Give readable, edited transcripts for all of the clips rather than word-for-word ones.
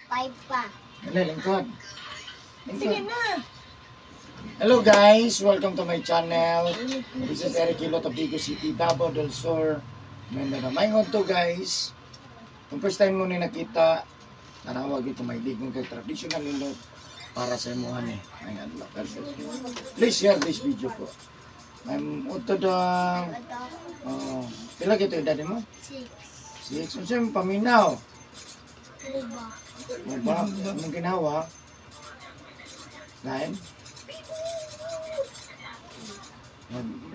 5 pa. Hello, lingkod. Sige Lingkod. na. Hello guys, welcome to my channel. This is Eric Hilot of Bigo City, Davao del Sur, Mindanao. Maingon to guys. Kung first time mo ni nakita, tanawag ito may ligon kay traditional hilot para sa imuhan eh. Ay, adlaw. God bless you. Please share this video po. I'm uto dang. Oh, pila kito edad mo? 6. 6. Unsa imong paminaw? Liba. Mo ba? Anong ginawa? 9?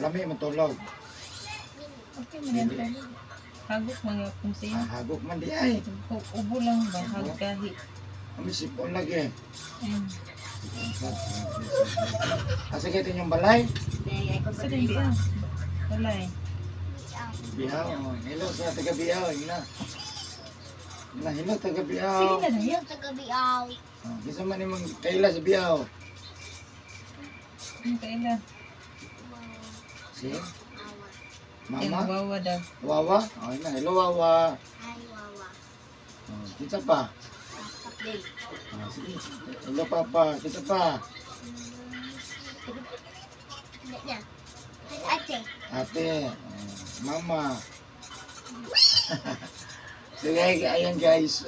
Lami man tulog. Okay, maganda. Hagok mga kung siya. Ah, hagok man di ay. Ubo lang ba? Hagkahi. Kami sipon lagi. Mm. Asa kayo inyong balay? Sa din di ah. Wala eh. Bihaw. Oh. Hello sa taga Bihaw. Ina. Ina, hello taga Sige Bihaw. na na Yung taga-biaw. Oh, kinsa man imong kaila sa Bihaw? Ang kaila. Si Yung Mama? wawa daw. Wawa? Oh, ina, hello Wawa. Hi, Wawa. Oh, kinsa pa? Din. Oh, sige. Hello Papa, kinsa pa? Na. Ate. Ate, oh, Mama. So guys, ayan guys,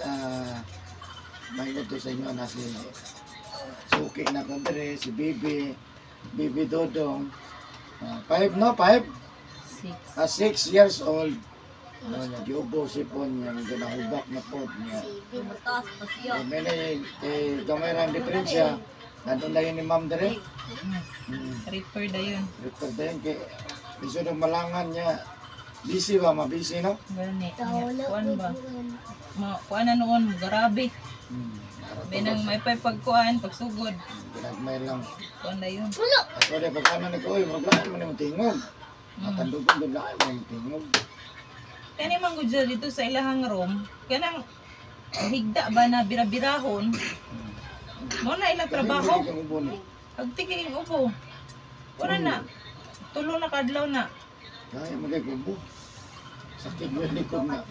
may to sa inyo na si Suki na ko dire, si Bibi, Bibi Dodong. 5 no, 5? 6. 6 years old. Ano niya, giubo sipon niya, ginahubak na po niya. Si Bimutos. Eh, may na eh, gamay ra ang diferensya. Nandun na yun ni Ma'am dire. Reaper da yun. Record na yun, kay, lisod ang malangan niya. Busy ba, mabisi no? Gani. Kuan ba? Ma, kuan na noon. Grabe. Binang may pay pagkuan, pagsugod. Ginagmay lang. Kuan na yun. Ako rin, pag ano ni ko, uy, maglaan mo na yung tingog. Matandog ko, maglaan mo yung tingog. Kani man gud siya dito sa ilahang room, kanang higda ba na birabirahon? Mo na ilang trabaho. Kang ubo ni. Pagtigil yung ubo. Wala na. Tulo na kadlaw na. Kaya magay ubo. Sakit mo yung likod na.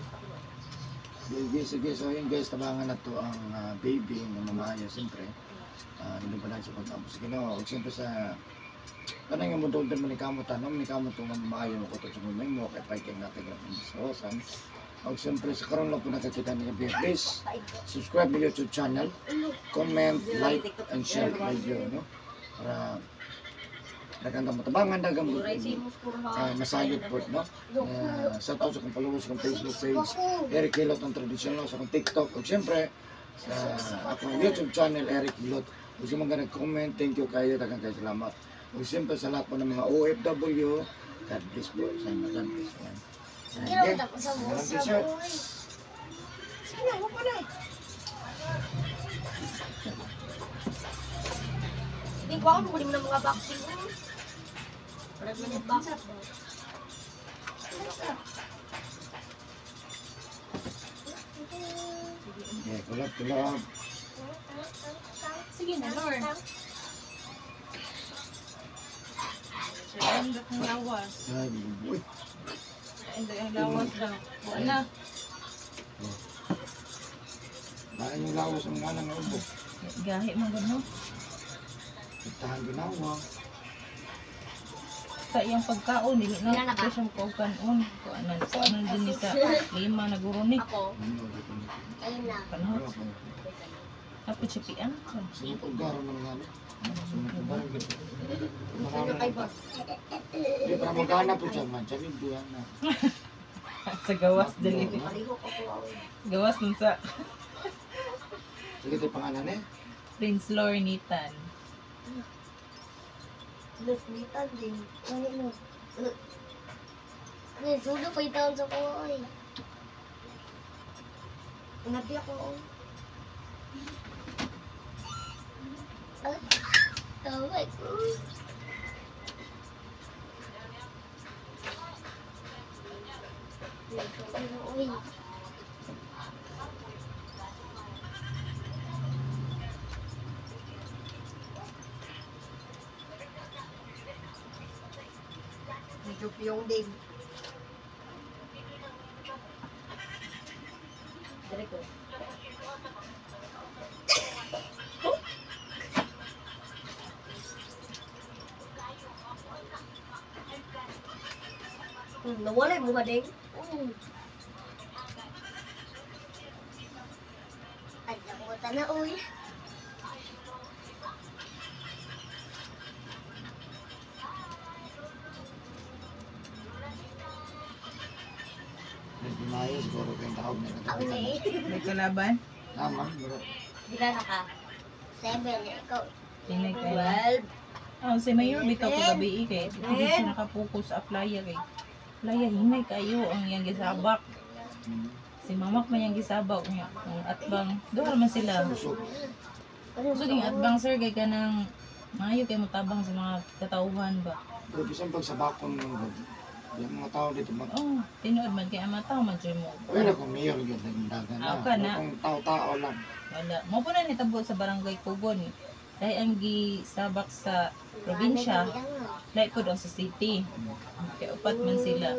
Sige, sige. So yun guys, tabangan na to ang baby ng mamaya, siyempre. Hindi pa lang sa pag-amo sa Ginoo. Ug siyempre sa kanang nga mo man ni kamo tanom ni kamo tong mamaayo mo kutob sa mga mo kay pay kay natin ang sawasan. Ug siyempre sa karon lang po nakakita niyo, please subscribe my YouTube channel, comment, like, and share video, no? Para daghang matabangan, daghang masayod po, no? Shout out sa akong followers sa akong Facebook page, Eric Hilot ang traditional, sa akong TikTok, ug siyempre sa akong YouTube channel, Eric Hilot. Ug sa mga nag-comment, thank you kayo, daghang kayo salamat. Ug siyempre sa lahat po ng mga OFW, God bless po sa inyo, God bless po. Okay. Walang t-shirt. Sige na, wag mo na. Hindi ko ako mo ng mga boxing. Parang mga box. Okay, kulab, kulab. Sige na, Lord. Ang ang lawas. Ay, uy. Ang ang lawas daw. Wala. Lain yung lawas ang nga ng ubo. Gahi man gud no. Itahan ginawa. Sa iyang pagkaon dili na Wala na ba? ito siyang kaukanon. Kuanan, kuanan din ni sa lima na guro ni. Ako. Ano, dito na. Ayun na. Panahon. Ano, Tapos siya pian. Sunod og garo ng ano. Sunod og garo. Di para magana po siya man. Sabi diyan na. Sa gawas dali. Gawas nun sa Sige tayo pangalan eh. Prince Lornitan. Lusmitan din. Ano mo? Sulo pa yung taon sa ko ay. Nabi ako. Ah, tama ko. Uy. Medyo piyong din. Dire ko. Nawala yung mukha ding. At nakuta na, uy. Mas di maayo siguro kayong tawag na Ako na eh. May kalaban? Tama, bro. Bila na ka? 7, ikaw. Tinay kay. 12. Oh, si Mayor bitaw kagabi eh, kay hindi siya nakapokus sa playa kay. Playa hinay kayo ang iyang gisabak. Si Mamak man iyang gisabak niya. Ang atbang, duha man sila. Busog. Kusog yung atbang sir kay kanang maayo kay motabang sa mga katauhan ba. Pero bisan pag sa bakon mo, bro, yung mga tao dito, mag Oh, tinuod man kay ang mga tao man jud mo. Pero kung mayor, yun, nagdagan na. Ah, ka na. Kung tao-tao lang. Wala. Mo po na nitabo sa barangay Kugon. Dahil ang gisabak sa probinsya, lahi po ang sa city. Kay upat man sila.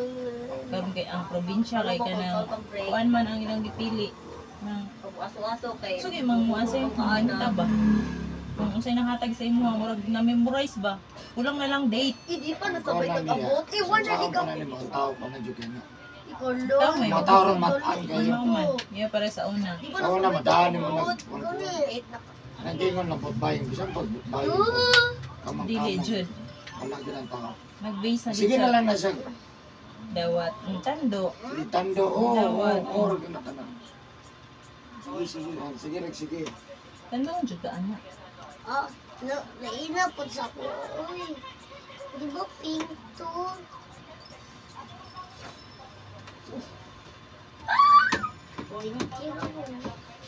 Karon kay ang probinsya kay kanang kuan man ang ilang gipili. Nang Aso-aso kay. so kay mga sa mga ba. Kung unsay nanghatag sa imo, murag na-memorize ba? Kulang na lang date. Hindi pa nasabay Ikaw na niya. nag-abot. Eh, wala Sa di ka. pa na ni mga tao pa na dyan na. Ikaw lo. Tao may Mga tao rin mataan kayo. Mao man. Yeah, para sa una. Di pa Tao na nasabay madaan mo nag-abot. nag. 8 na ka. Nangingon lang po bayong. Bisan pag bayong. Kamang Dili kamang. jud. Wala dyan ang tao. Nag-base na Sige din na sa lang na siya. dawat. Ang tando. Sige, tando. Oo, oo, Dawat. oo. Ganun tanan. Sige, sige. Ah, sige, rek, sige. Tando ang jud ka anak. Oh, no, naina po sa ko. Uy. Di ba pink to?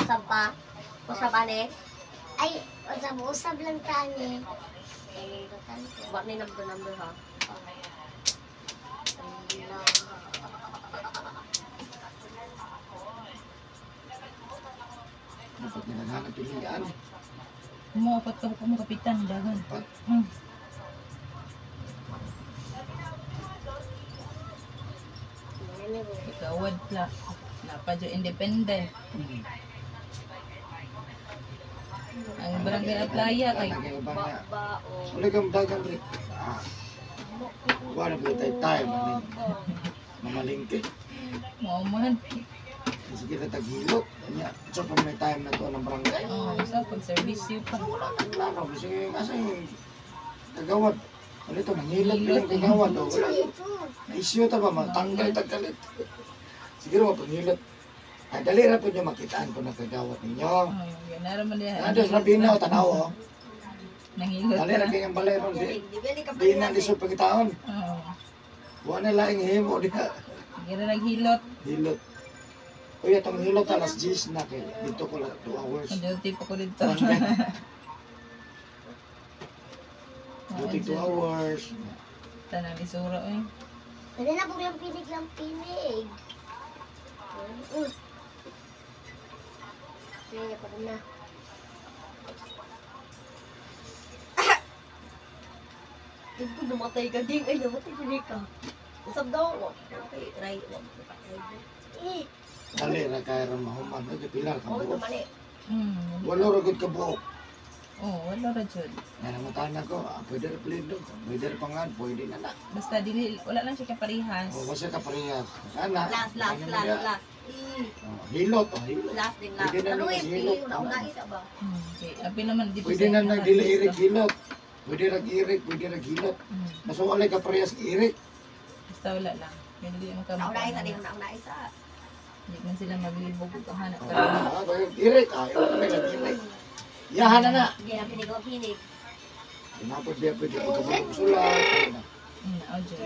Sampa. Usap ane. Ay, usab-usab lang tani. Wa ni number number ha. Dapat nilaghanap yung higaan. Mo apat ka mo kapitan dagan. Pat. Ikawad pla. Napa jud independent. Ang barangay Aplaya kay Ba, Ba o. Wala kang dagan rin. Ah. Wala po tayo tayo. Mamalingke. mao man. Sige na taghilot. Kanya, so pa may time na to ng barangay. Oh, sa pag-servisyo pa. So wala na klaro. Kasi yung asa yung kagawad. Wala ito, nanghilot pa yung kagawad. O, wala. Na-issue ta ba? Matanggal tagkalit. Siguro mapanghilot. Ah, dali ra po nyo makitaan kung nakagawad ninyo. Oh, ganara man diha. Nando sa binaw, tanaw oh. Nanghilot. Dali ra kayong balay ron. Di, Di ba ni ka di na lisod pagkitaon. Oh. Wala na laing himo di ka. Gira naghilot. Hilot. Uy, atong hilot alas 10 na kay dito ko lang 2 hours. Duty pa ko dito. Duty 2 hours. Tanang isura oy. Pwede na po lang pinig lang pinig. Sige, pag na. Dito namatay ka ding. Ay, namatay ka ding ka. Usap daw. Okay, right. Eh, Dali ra kay ron mahuman. Ay, pilar ka Oh, buok. tumali. Walo ra gud ka buok. Oh, wala ra jud. Yan ang mata ko, ah, pwede ra plindo, pwede ra pangan, pwede na na. Basta dili wala lang siya kaparehas. O, basta ka parehas. Ana, Last, last, ano last, na? last. Eh, Oh, hilot, oh, hilot. last din, last. Pwede na Ano naman yung si Hilot. pili? Una-una isa ba? Okay. Apil naman dito Pwede sa na inyo, nang dili at least, irik hilot. Pwede ra irik, pwede ra hilot. Basta wala ka parehas irik. Basta wala lang. Kaya dili man ka Una-una isa makaano din, na. una-una isa. Hindi man sila maglibog ug hanap Oh, ka. ah, irik, ayaw kami nag irik. Yahan na na. Hindi na pinig o pinig. Tinapod biya pwede pagkabulong sulat. Oh, jud.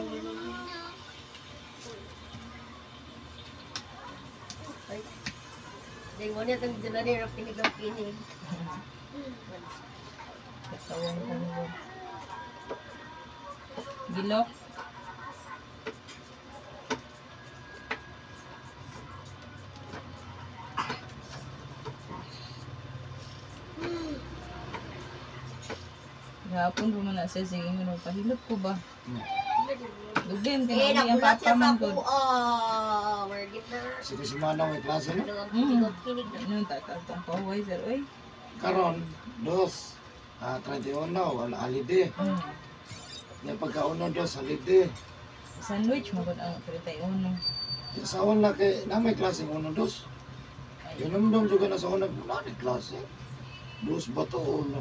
Hindi mo niya itong dyan na rin, pinig o pinig. Katawang konggo. Gilok. Gahapon pa man na siya, sige nga, pahilot ko ba? Dugay, Eh, tinawag ang nagulat papa siya sa man gud. kuha. Margit na. Sige si Manong may klase no? Ano ang pinig o pinig na. Ano, tatang kaway, sir, oy. Karon, dos. Ah, 31, wala holiday. Yung pagka uno, dos, holiday. Sandwich mo gud ang 31. Sa una kay na may klase ng uno dos. Ay, Inumdum juga na sa una na may klase. Dos ba to uno?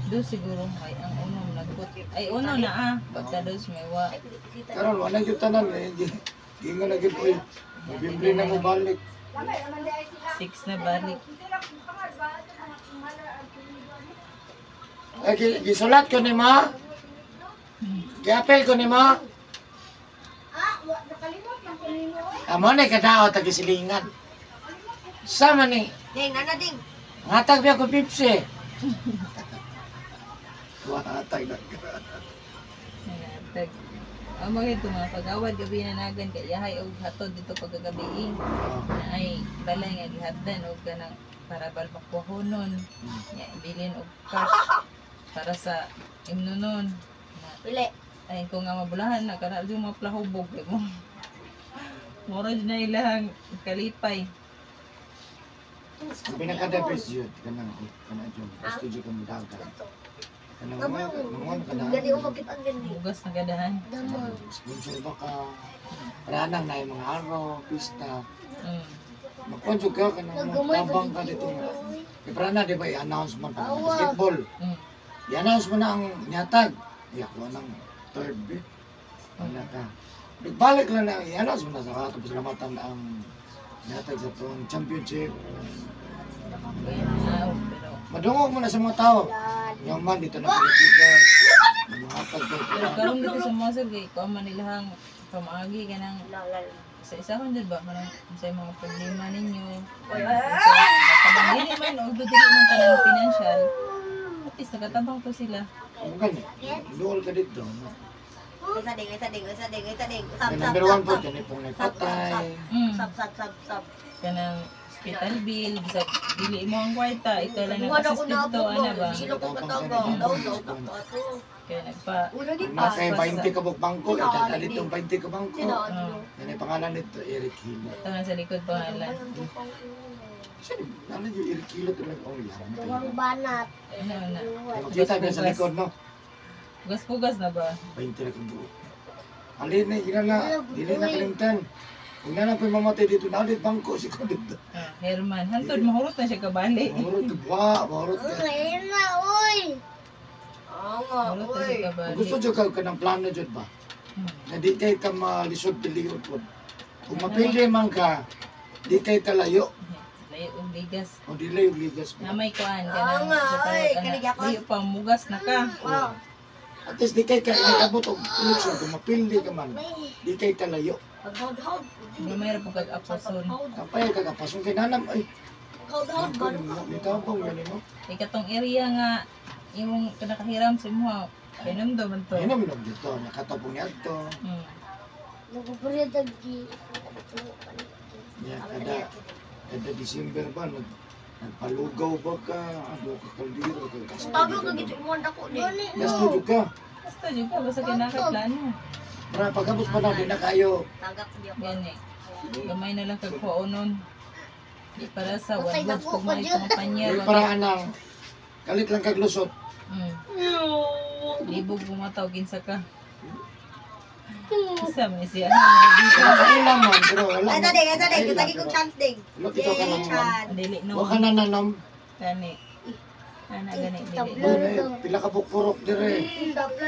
dos siguro ay ang uno nagkot. Ay uno na ah, pagka dos may wa. Karon wala gyud tanan eh. Gingon na gyud oy. Nobyembre na mo balik. 6 na balik. Ay gisulat ko ni ma. Giapel ko ni ma. Amo ni kadao tag silingan. Sama ni Ding, nana ding. Ngatag biya ko Pepsi. Watag na ka. Nagtag. Ang mga ito mga pagawad gabi na nagan kay yahay og hatod dito pagkagabi na ay balay nga gihatdan og kanang para balbakwahonon nya bilin og cash para sa imnonon na Pili. ay ko nga mabulahan na kana jud mga plahubog kay mo. Mura jud na ilang kalipay. Ang pinaka the best yun, kanang kanang jud. Gusto jud ka mudagan. Kanang mga kanang Gani umakit ang gani. Bugas na gadahan. Dama. Sponsor ba ka? Paranang na yung mga araw, pista. Magkuhan jud ka kanang Nagumay tabang ka dito nga. Kay parana di ba i-announce man pa ng basketball. I-announce mo na ang nyatag. Iyakuha ng third B. Wala ka. Nagbalik lang na i-announce mo na sa katong pasalamatan ang nyatag sa itong championship. Ah, pero Madungog mo na sa mga tao. Yung man dito na politika. Mga hatag ko. pero karon dito sa mga sir kay kuan man ilahang pamaagi kanang sa isahon jud ba kanang sa mga problema ninyo. Sa dili man og dili man kanang financial. At least nakatabang to sila. Ang gani. Dool ka dito. No? Isa ding, isa ding, isa ding, isa ding. Sab, Kay sab, number sab, 1 po, sab. dyan pong naipatay. Sab, sab, sab, sab. Kanang hospital bill bisag dili mo ang kwarta ikaw lang Wala ko nag-assist dito naabot ana ba. ba? Sila ko kataga. Daw, daw, ato. Kaya nagpa Una di pa. Na kay 20 ka buk bangko. Itata dito ang 20 ka bangko. Sino ano? Yan ang pangalan nito, Eric Hilo. ito na sa likod pangalan. Kasi ano yung Eric Hilo talaga? Oh, yan. Duwang banat. Ano na. Makita niya sa likod, no? Pugas-pugas na ba? 20 na kang buo. Alin na, gina na, dili na kalimtan. Kung na lang po'y mamatay dito, nalit bangko si ko dito. Ah, Herman, hantod mahurot na siya kabali. Mahurot ka, buwa, mahurot ka. Ngayon na, uy! Ah nga, Mahurot na uy. siya kabali. Kung gusto dyan ka ng plano dyan ba? Na di kay ka malisod piliot po. Kung mapili man ka, di kay kalayo. Layo og ligas. O di layo ligas mo. Na may kuan Ah kanang nga, sa tawag oy, ana, kanigakon. Layo pa mugas na ka. Wow. At least di kay ka inabot og eleksyon. Kung mapili ka man, di kay kalayo. Pag-hod-hod. Gamay ra pud kag aposon. Kapay ka kapasong kay nanam, ay, Hod-hod ba? may tabang gani mo. Kay katong area nga imong kanakahiram sa imuha. Kay namdo man to. Inom lang dito, nakatapong niya ito. Nagpupulit ang gi. Niya, kada December ba, nagpalugaw ba ka, ano ka kaldero, ka gasto. Tago ka gito mo dako ni. Gasto jud ka. Basta jud ka basta kay naka plano. Para pagkabos pa na, di na kayo. Tagak di ako. Gani. Gamay na lang kag kuonon. Di para sa Patay one na goods po kung ko may dyan. kumpanya. Di para anang, kalit lang kag lusot. Libog bumataw kinsa ka. Isa man siya. Kaila man, pero wala. Asa ding, asa ding, Kaila, kitagi kong pero- chance ding. Wala kita ka Yay, nang chance. Dili no. Wa ka na nanom. Gani. Ana gani dili. Uy, pila ka purok dire.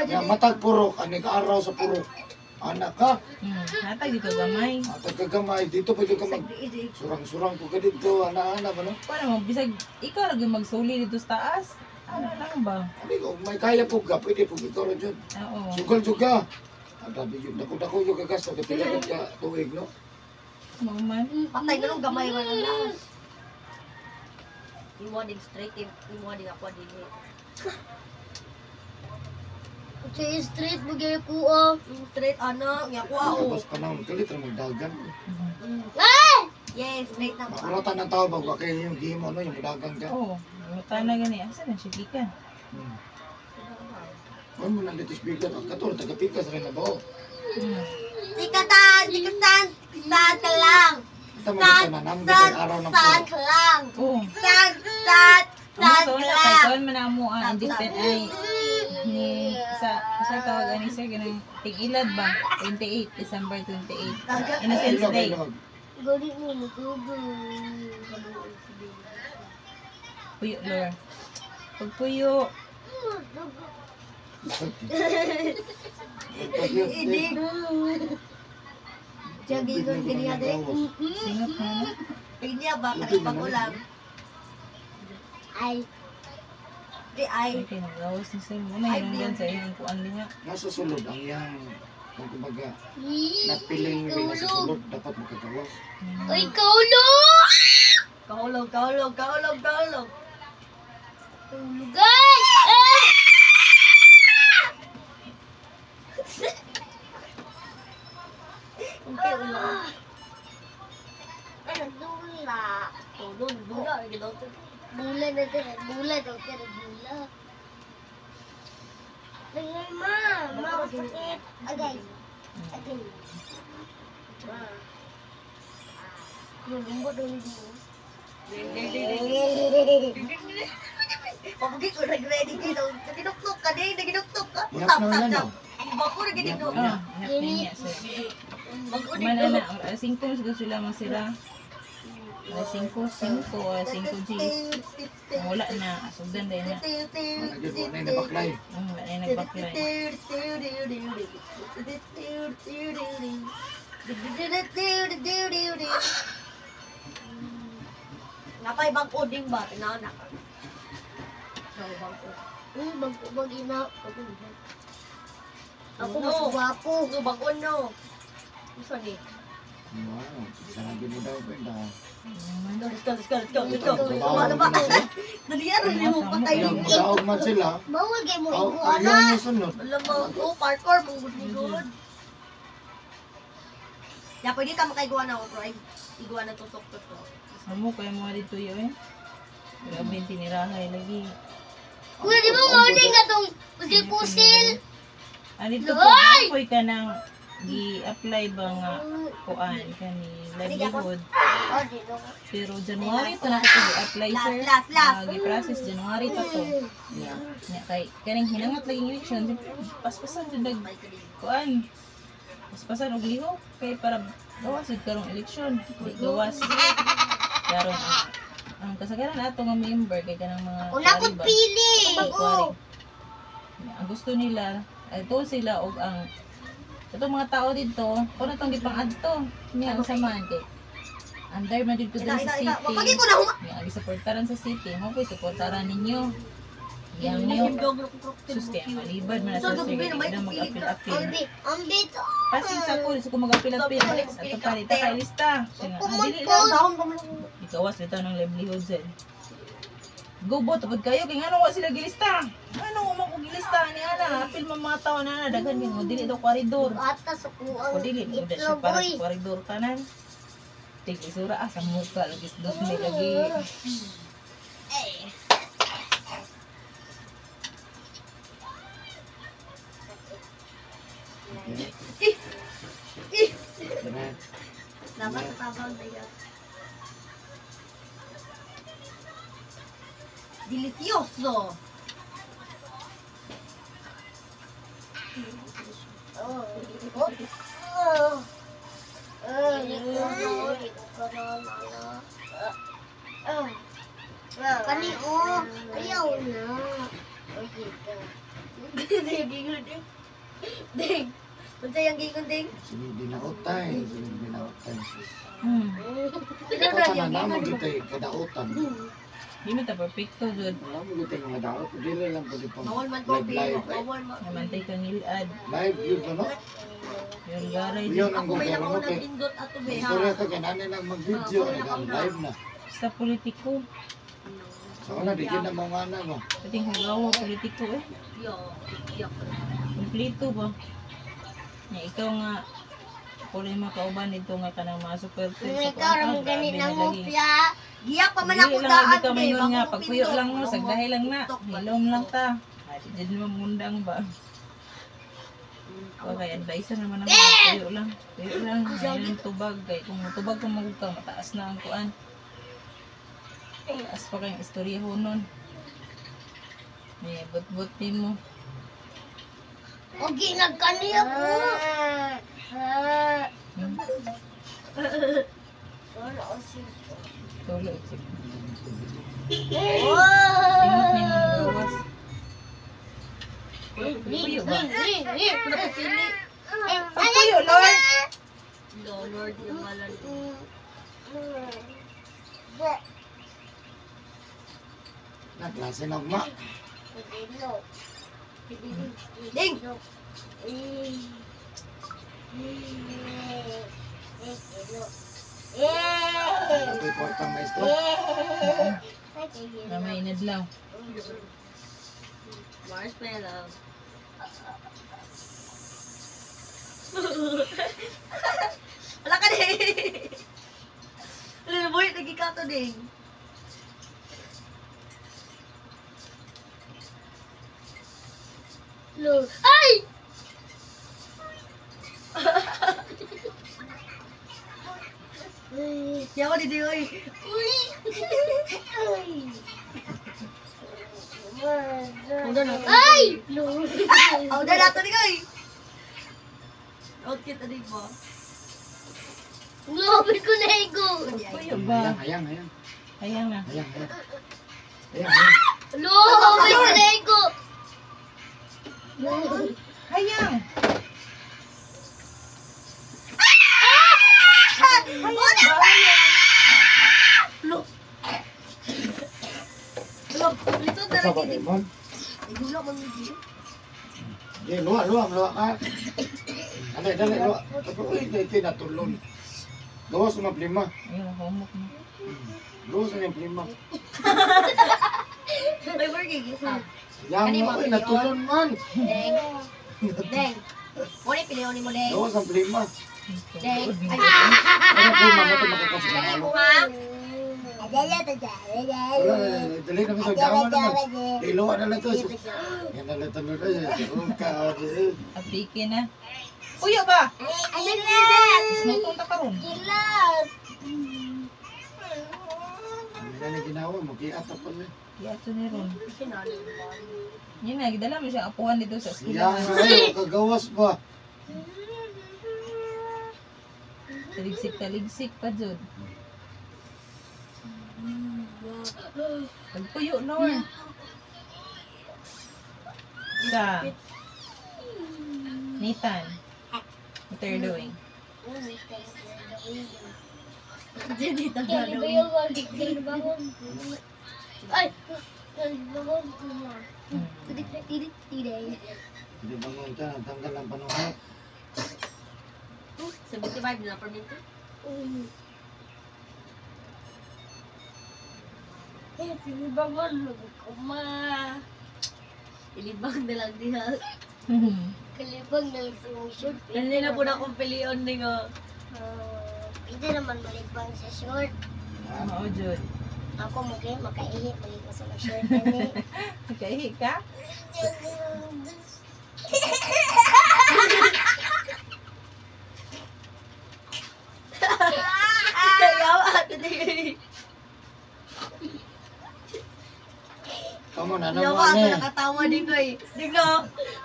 Ya matag purok, ani ka araw sa purok. Anak ka, Hatag dito gamay. matag ka gamay dito pa jud ka mag surang-surang ko ka dito, ana-ana ba no? Para mo bisag ikaw ra gyud magsuli dito sa taas. Ano lang ba? Ani ko may kaya po ka, pwede po ikaw ra jud. Oo. Sugal jud ka. Ang grabe jud, dako-dako jud ka gasto kay pila jud ka tuig no. Mao man. Patay ganun gamay man ang laos. Imo din straight, imo din ako din. Sa street, bagay ko ah. Straight ana, nya ko ao. Tapos panahon kalit ra magdagan. Yes, straight na ko. Makuratan ang tao bag wa kay yung gihimo no, yung dagan ka. Oo. Muta na gani. Asa na siya gikan? Ano mo nandito speaker, ang katulad taga-pikas rin na ba? Oh. Sikatan, sikatan, saan ka lang. Kita mo dito na nandito Saan, kay araw ng saan purok. ka lang. Oo. Saan, saan, Amo saan sa ka una kay lang. kuan man amo ang independent ay ni Sa tawag ani sir ganang tig-ilad ba? 28, December 28. Innocence Ilog, Day. ilog. Gani mo, magugo. Puyo, Lord. Pagpuyo. Idig. Siya gingon kaniya de. Singot na na. Kaniya ba kanang pag-ulam. Ay, Di ay. Ay, kay nagawas ni sir. Muna hinungdan sa iyang kuan niya. Nasa sulod ang iyang kung kumbaga napiling may nasa sulod dapat makagawas. Ay, kaulog! Kahulog, kahulog, kahulog, kahulog. Kaulugay! Ah! Okay, ulo. Ay, nagdula. Tulog, dula, ginaw to. Bula na tira, bula daw tira, bula. Ay, ma, ma, masakit. Agay, agay. Ma. Lulumbo daw ni Dino. Pabugi ko nag-ready kayo. Naginuktok ka din, naginuktok ka. Hirap Tap, na tap, wala, tap. no? Bako na ginino. Oh, hanap na niya sir. Bago Man dito. na, alas 5 siguro sila masira. Alas 5, 5, alas 5 Gs. Wala na, sugdan din na. Wala gyud, wala na nabaklay. Wala na nagbaklay. Napay bang oding ba? Tinaw na. No, bang Uy, bag ina. Ako No. mas gwapo. No, bang no. Gusto ni. Wow, sana gyud mo daw benda. Let's go, let's go, let's go, let's go. Trabaho Ano ba? na sila. Dalian rin mo patay. Yang daog man sila. Bawal kay mo Aw, iguana. ayaw mo sunod. Alam mo, oh, parkour, mong good ni good. Ya, pwede ka makaiguana ko, bro. Ay, iguana tusok to to. Amo kayo mga dito yun eh. Grabe yung tinirahay lagi. Kuya, di ba mauling ka tong pusil-pusil? Ah, dito po, Loy! gampoy ka nang gi-apply ba nga kuan kani livelihood. Oh, di ba? Pero January pa na ako gi-apply sir. Last, last, last. Ah, gi-process January pa to. Yeah. Nya kay kaning hinangot lagi election, paspasan jud nag kuan. Paspasan og lihok kay para gawas jud karong eleksyon. Di gawas. Karon ang kasagaran ato nga member kay kanang mga Una kwari ko't ba? pili. Kwari. Ang gusto nila, ito sila og ang itong mga tao dito, kung na itong gipang-adto, niya ang samahan kay under man jud ko Ika, diri sa ika, ika. city. Pagi ko na huma. Niya ang gisuportaran sa city, mo ko'y suportaran ninyo. Yang niyo. Sus kaya malibad man sa So, sir gabi na may kay pili ka. mag-apil-apil. Ambi, ambi to. Pasig sa ko, gusto ko mag-apil-apil. Ato pa rita kay lista. Siya nga, ah, dili lang. Sahon pa man. Ikawas bitaw ng livelihood sir. Go bo tupod kayo kay ngano wa sila gilista. Ngano wa man ko gilista ni ana, apil man mga tawo na na daghan kay mo dili daw koridor. Ata sa kuang Ko dili mo da siya itlog, para uy. sa koridor tanan. Tig isura ah sa muka lagi dos may lagi. Okay. Dire. Dapat sa tabang na yan. Delicioso! Oh. Oh. Oh. Oh, di ko, di ko karon, ano. Ah. Kani, oh, ayaw na. Oh, dito. Gingon ding. Ding. Unsa yang gingon ding? Sige, dinautay. Sige, dinautay. Ano na Ito yung na namo gingon? gyud tay kadautan. Di man ta perfecto jud. Wala mo gyud tay mga daot. Dili lang pwede pang Bawal man ko, live live. pero bawal man. Namantay kang ilad. Live yun no? Yung garay Yun jud. ang Ako may gobyerno nakaunang kay pindot ato be ha. Istorya ka ganani lang mag-video, Ah, wala nag live na. Sa politiko. Sa una di gyud na mo nga na ba. Pating hugawa politiko eh. Yo, yo. Kompleto ba? Nya ikaw nga puro yung mga kauban nito nga kanang mga super Kung ikaw ra mo gani na nang ngupya. Giyak pa man ako Dili lang daan lagi ka be. maingon nga Bago pagpuyo pindot. lang mo sagdahi lang na. Tok ba? Hilom lang ta. Di mo mundang ba. O kay advice naman ako, puyo lang. Puyo lang, ayun ang tubag kay kung tubag ka magud ka mataas na ang kuan. Taas pa kayong istorya ho nun. May but-but mo. Okay, nagkaniya ko. Tulo. Ingat na yung gawas. Puyo ba? Pagpuyo, Lord! Lord, yung malan. Na klase na ma. Ding! Ato'y kwartang maestro. Na may inadlaw. Marshmallow. Wala ka din! Ano boy, nagikato din. Ay! Yawa di oy. Uy! Ay! Awda na to ni oy. Outfit ani ba? Grabe ko na ego. Puyo ba? Hayang, hayang, Hayang na. hayang, hayang. Hayang, hayang. Grabe ko na ego. Hayang! Look, lisod na Sa ba lagi. Raymond? Nagula man mi. Di, luwa, luwa, luwa ka. Dali, dali, luwa. Uy, di, di, natulon. Gawas na plima. Ayun, humok na. Gawas na yung plima. May working isa. Yang mo, uy, natulon man. Deng. Deng. Mo ni pilion ni mo deng. Gawas ang plima. Deng. Ay, Ano plima mo ito makakasama mo? ha? Wala, dali na ito. Dama naman. Di, luwa na lang ito. Yan na lang ito. Ka. Apike na. Puyo ba? Ayun na! Snowtong ta karon. Kilat! Ano na ginawa mo? Kiat pa na. Kiato ni ron. Yun na, gidala mo siyang apuhan dito sa Yang, eskwelahan. ay, kagawas ba? Taligsik-taligsik pa jud. Pagpuyo, Lord. Sa Nathan, what are you doing? Ay! Hindi bangon ka, tanggal ang panuhat. 75 na perminto. Sinibangon, kuma. Ilibang na lang diha. Kalibang na lang sa short. Dali na po na akong pilion ni nga. Pwede naman malibang sa short. Oo, Jud. Ako mo kayo makaihi, malibang sa short. Ani. Nakaihi ka? Yawa ato ni. Come on, ano mo Yawa ato ano? nakatawa ni koy. Digno.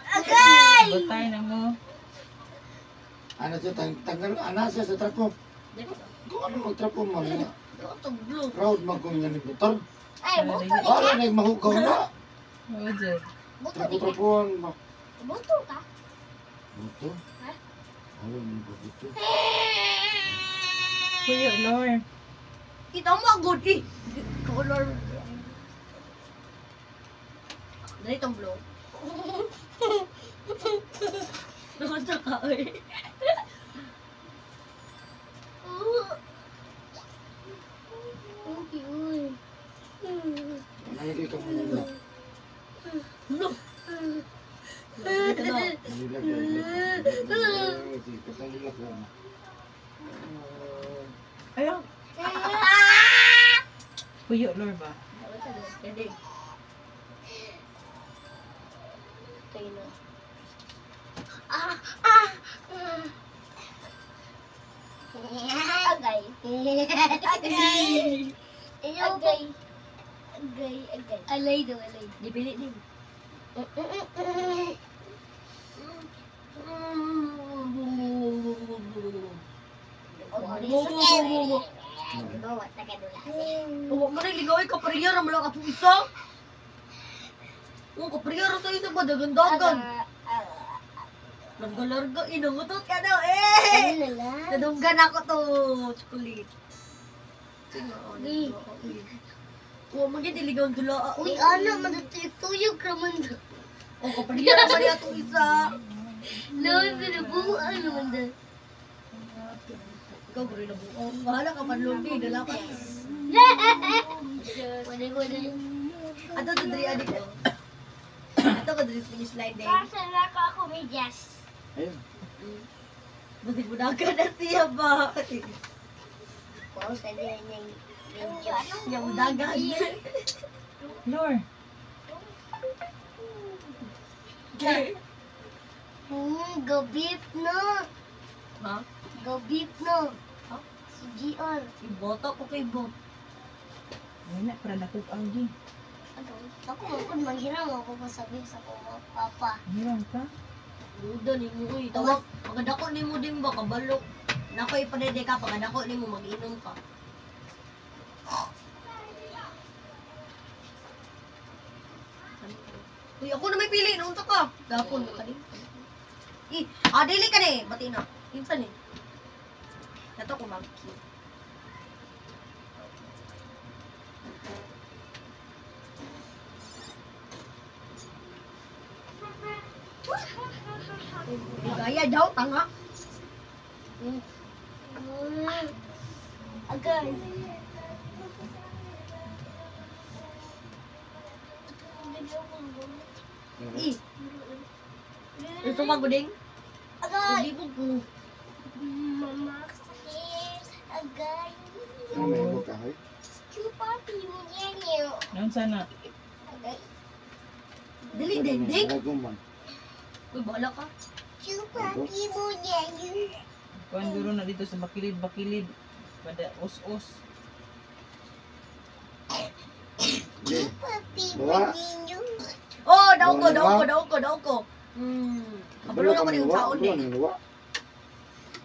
Agay! Butay na mo. Ano siya, tanggal, ano siya sa trapo? Kung ano magtrapo mo, proud man kung yan butar. Ay, buto ni Wala na yung mahugaw na. Oo, Jud. Buto ni ka. Trapo-trapuan ba? Buto ka? Buto? Ha? Ano yung buto? Puyo, Lord. Kita mo agad eh. Color. Dali tong blue. Nakanta ka eh. Okay, uy. Manahili ka muna. No. Dito na. Manilak, manilak. Katangilak lang. Ayaw. Puyo, Lord ba? Pwede. Tayo na. Ah! Ah! Ah! Agay. Agay. Agay. Agay. Agay. Alay daw, alay. Dipili din. Huwag mo rin ligawin, kapariyara, wala ka itong isa. Oh, kapariyara sa isa ba, dagandagan. Larga-larga, inangutot ka daw, eh! Nadunggan ako to, chocolate. Huwag mo rin iligaw ang dula. Uy, ana, matutuyog raman do. Oh, kapariyara pa niya itong isa. Lord, pinabuan naman do. Ikaw, gano'n na buong. Bahala ka, manlundi, dala ka. Wala. Ato to diri adik ko. Ato ko diri finish line din. Kasama ko ako may jazz. Ayun. Basig mo na ka na siya ba? Wow, sa diyan yung medyas. Yang dagan. Lord. Gabip na. Ha? Gabip na. Ha? Si GR. Iboto ko kay bot. Wala, para nakuk-ang di. Ano? Ako man manghiram ako pasabi sa ko papa. Hiram ka? Duda ni mo uy. Tawag, pagkadako ni mo din ba kabalok. Nako ipadede ka pagkadako ni mo mag-inom ka. Uy, ako na may pili. Naunta ka. Gapon ka din. Eh, dili ka ni. Bati na. Insan eh. Nato ko mag-cute. Gaya daw, tanga. Agay. Eh. Ito maguding. Agay. Hindi ko po. Mama, sakit. Agay. Ano may buka, hoy? Chupa, pimu niya. Noon sana. Agay. Dili, ding, ding. Wala man. Uy, bahala ka. Chupa, pimu niya. Kuan guro na dito sa bakilid-bakilid. Pada us-us. Chupa, pimu Bawa. niya. Oh, daw ko, daw ko, Bawa. daw ko, daw ko. Kabalo na ko yung saon eh. eh.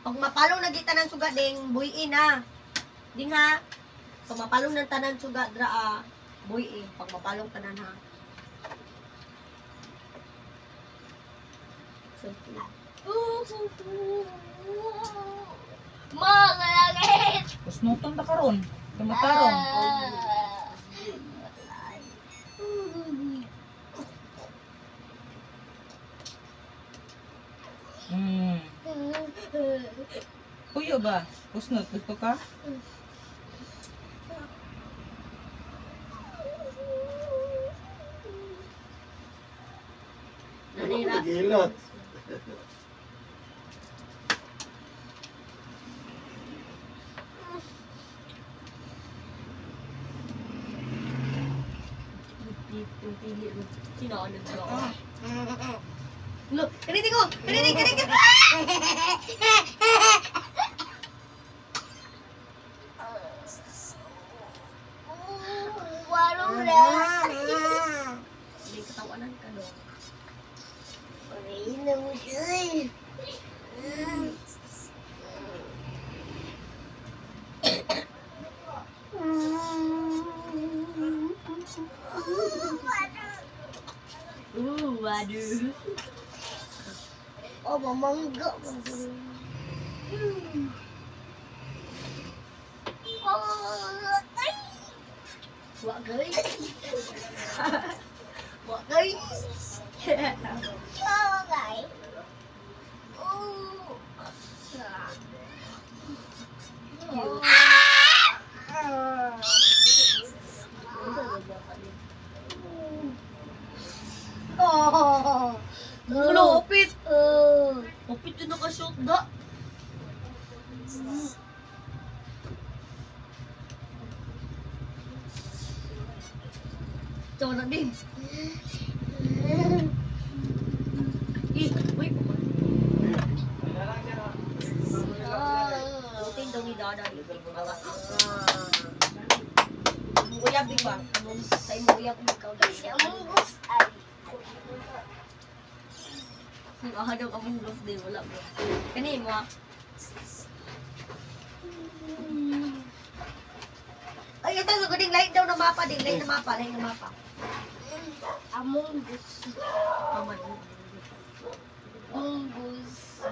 Pag mapalong na kita ng suga ding, buhiin na. Ding ha. Pag mapalong ng tanan suga, dra ah, buhiin. Pag mapalong tanan ha. Mga Kusnuton ta karon. Tumatarong. Puyo ba? Kusnot, gusto ka? Nanira. Nagilot. Yung pili mo. Sino ano ba? Look, kaniti ko! Kaniti, kaniti! Warong na. Hindi, katawanan ka, no? Ay, namusay. Ooh, waduh. Oh, mamangga. Oh, ay! Wa gay. Wa gay. Okay. Oh. Oh. Ano, opit. Oh. Opit yung nakashoot da. Ito na din. Eh, uy. Putin daw ni Dada. Muyab di ba? Sa imong uyab ikaw. Ay, Kung aha daw Among Us din, wala mo. Kani mo ah. Ay, ito, gusto ding light daw na mapa din. Light na mapa, light na mapa. Among Us. Tama. Among Us.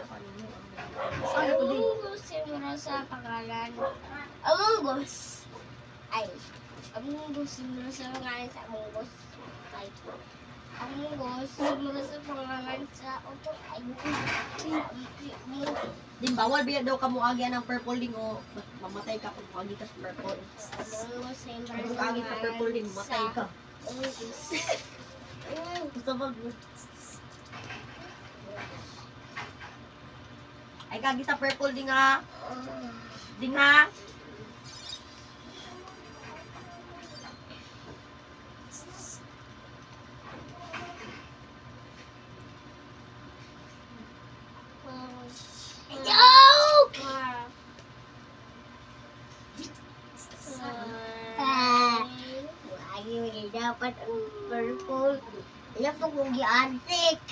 Ano ko din? Among Us simula sa pangalan. Among Us. Ay. Among Us simula sa pangalan sa Among Us. Ay. Among Us simula sa pangalan sa utok. Ay. Din, bawal biya daw ka mo agi ng purple ding o mamatay ka kung agi ka sa purple. Among Us simula Kung sa agi ka purple ding, matay ka. Among Us. Gusto mo? Ay, kagi sa purple ding ha. Ding ha. Joke! Lagi mo dapat ang purple. Iya po kong giantik.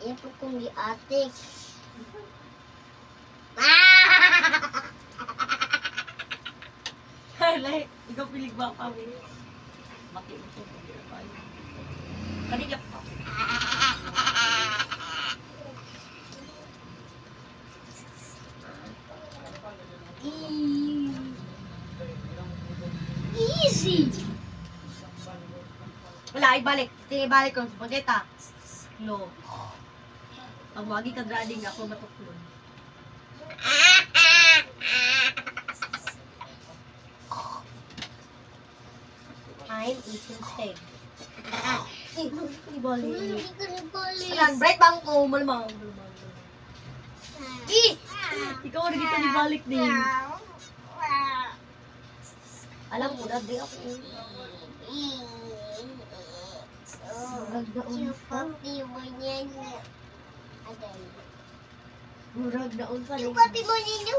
Iya po kong giantik. Like, ikaw pilig ba kami? Mati mo to. Kanina pa. Easy! Wala, ibalik. Sige, ibalik ko. Spaghetti. No. Ang wagi ka drading ako matuklon. I'm eating pig. Ibalik. Hindi ko nabalik. Ayan, bright bang ko. Malamang. Malamang. Eh! Ikaw na kita ibalik din. Alam ko na, di ako. Murag na unsa. Chupapi mo niyan. Aday. Murag na unsa. Chupapi mo ninyo?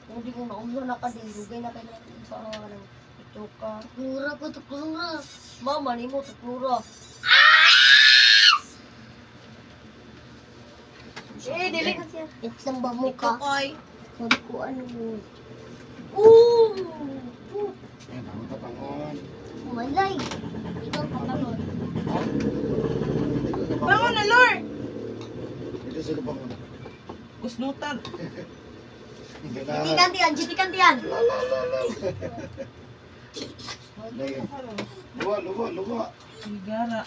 Kung di ko naunsa na ka din, dugay na kayo na sa ng ito ka. Tuklura ko, tuklura. Mama, ni mo, tuklura. Eh, dili na siya. Wait lang ba mo ka? Ikaw koy. Sabi ko ano mo. Ooh! Ayan, ang tatangon. Malay. Ikaw pakalon. Bangon na, Lord! Dito sila bangon. Kusnutan. Gitikan tiyan, gitikan tiyan. Luwa, luwa, luwa. Sigara.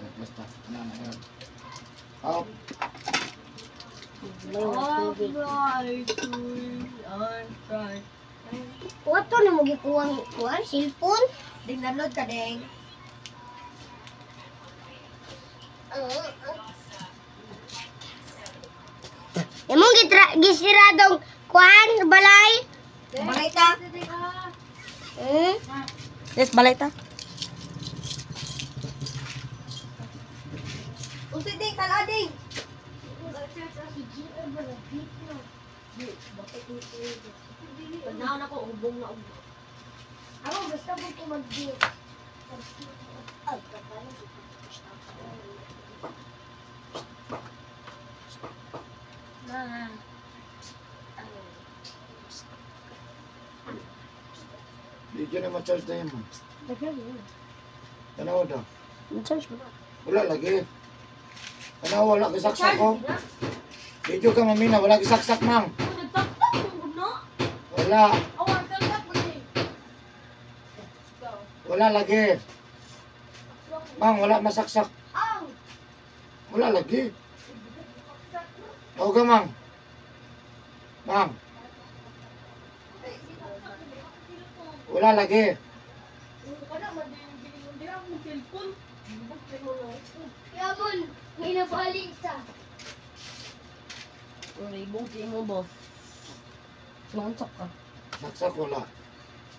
Eh, basta. Ano, ano, ano. Up. Alright, alright. Wato na mo gikuha ang kuan cellphone. Ding, download ka, ding. Imong gitra gisiradong kuan balay. Balay ta. Hmm? Yes, balay ta. Usi, ding, kala, ding. Pagnaon ako, ubong na ubong. Ako basta mo ko mag-beat. Ay, kapal. Ma. Di dyan na ma-charge na yun mo. Tanawa daw. Charge mo. Wala lagi. Tanawa, wala kisaksak ko. Video ka mamina, wala kisaksak mang. Wala. Wala lagi. Mang, wala masaksak. Wala lagi. Tawag ka, mang. Mang. Wala lagi. Yamon, may nabalik sa. Ibong mo, boss. Nonsak ka. Saksak wala.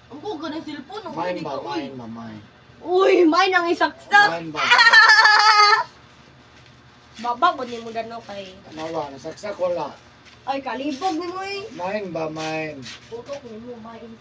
Ang kugo ng cellphone. Ang Mine hindi ba? ka, uy. Mine ba? Mine. Uy, mine ang isaksak. Mine ba? Baba, ba mo dano kay... Tanawa, nasaksak wala. Ay, kalibog ni mo eh. Mine ba? Mine. Putok ni mo, mine.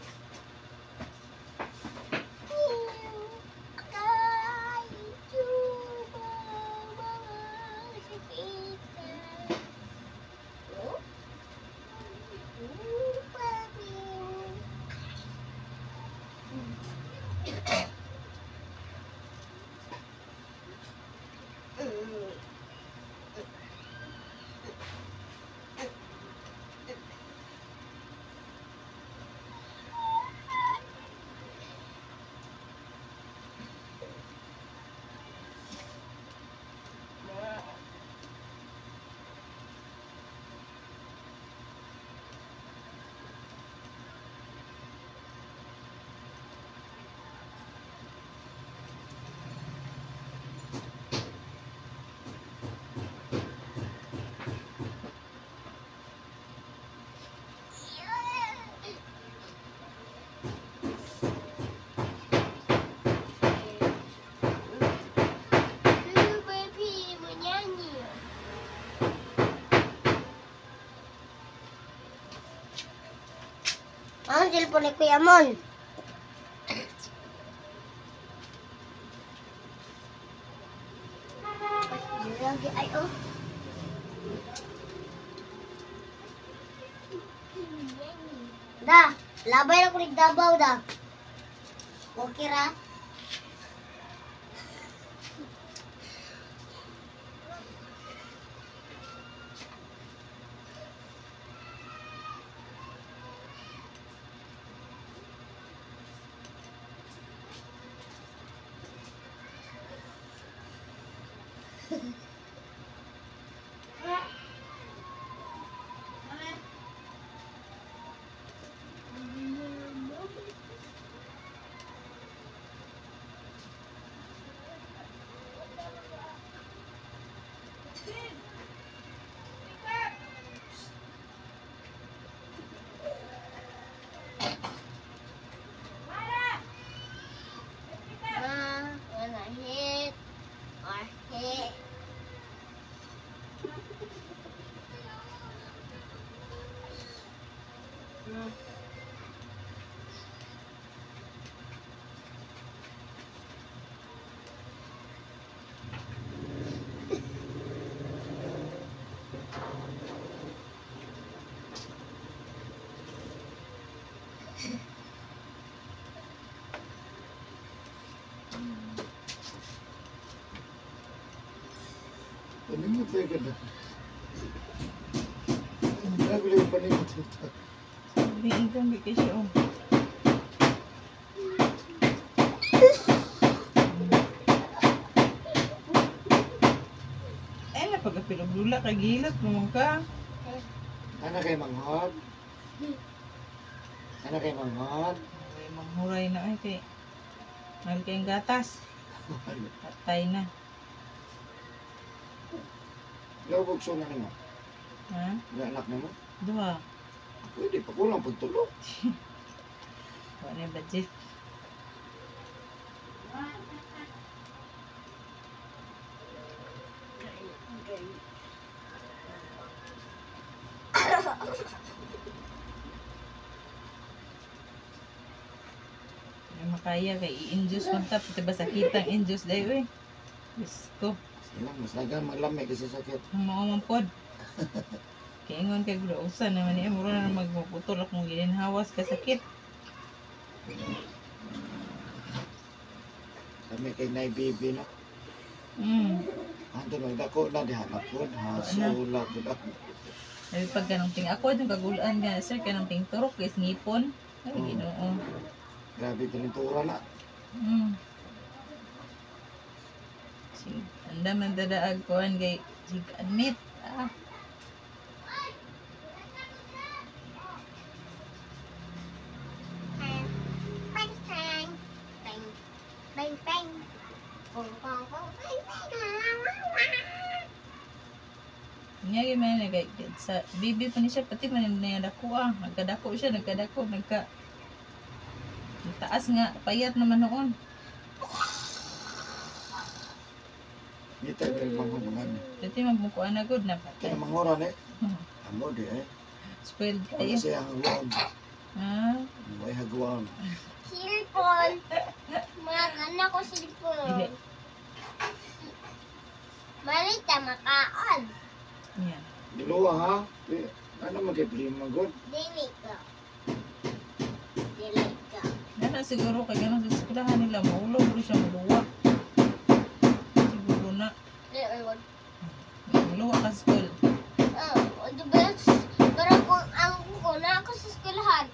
Baby menyanyi. Ang cellphone ni Kuya Mon. Lagi ay oh. Da, labay na ko ni Davao da. Okay ra. Wanna hit or hit. Panimot tayo ka na. Grabe lang panimot ito. Biigang bi kay siya oh. Ay na pagkapilog-lula kay gilot mo ka. Ana kay manghod? Ana kay manghod? Ay manghuray na ay kay mahal kayong gatas. Patay na. Lubog so na nimo. Ha? Nga anak nimo? Duha. Pwede pa kulang pagtulog. Wala na yung budget. Ay, makaya kay i-induce man ta pati ba sakitang induce dayo eh. Diyos ko. Sige lang, mas nagan malamig kasi sakit. Mao man pod. Kay ingon kay gruosa naman niya mura na magpuputol akong gininhawas ka sakit. Kami kay nay baby na. Anto nagdako na diha na pod. Ha, sula pud. Ay pag kanang ting ako yung kagulaan nga sir kanang ting turok is ngipon. Ay Ginoo. Grabe kanintura na. Sig anda man dadaag kuan kay sig admit. Ah. Bang bang bang bang bang. Bong bong bong bang bang. Nya gyud man kay sa bibi pa ni siya pati man niya dako ah. Nagkadako siya, nagkadako, nagka taas nga payat naman noon. Ngita kay manghod. Dati magmukuan na gud na patay. Kaya manghura ni. Amo di eh. Spoiled kayo. Wala siya hagwaan. Ah, Way hagwaan. Cellphone. Magana ko cellphone. Malita makaon. Yeah. Diluwa ha. Ano man kay prima god? Dili ko. Dili ko. Nana Na siguro kay ganun sa eskwelahan nila maulaw pud siya muluwa. Siguro na. Muluwa ka school. The best. Pero kung ang kung na ako sa eskwelahan,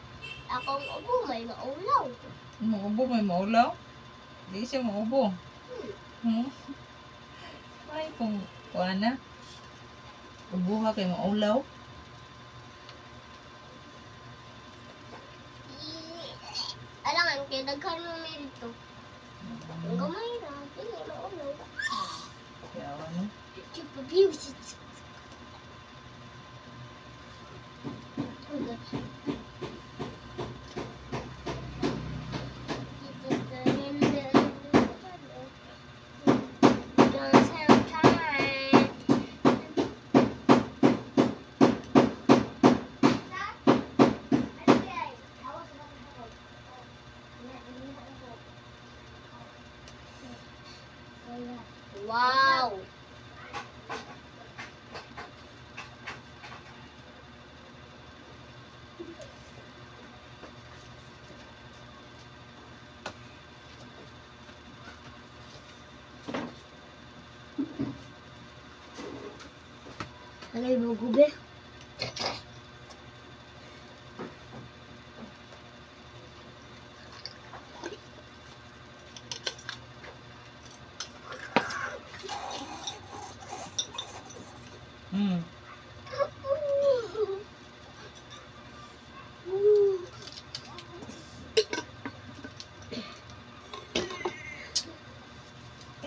akong ubo may maulaw. Maubo may maulaw? Di siya maubo. Ay kung kuha na. Ubo ka kay maulaw. Alangan kay daghan mo may dito. Ang gamay na, dili maulaw. Kaya ano? Keep abuse. Wow! Alay mo gube.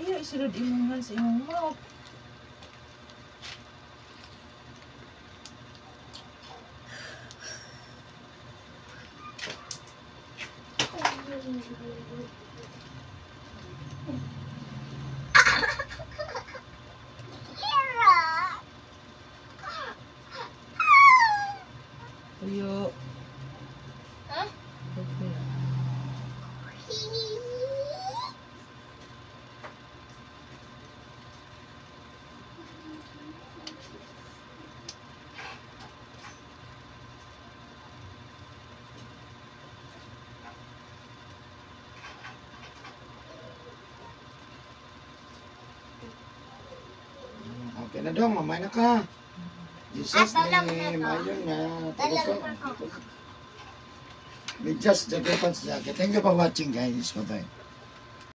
Ayaw, isulod imong hand sa imong mouth. Tuyo. Huh? Okay. Okay na dong, mamay na ka. Jesus Ah, tulog na name, to. ayun na. Tulog na ko. We just jacket pants jacket. Thank you for watching, guys. Bye-bye.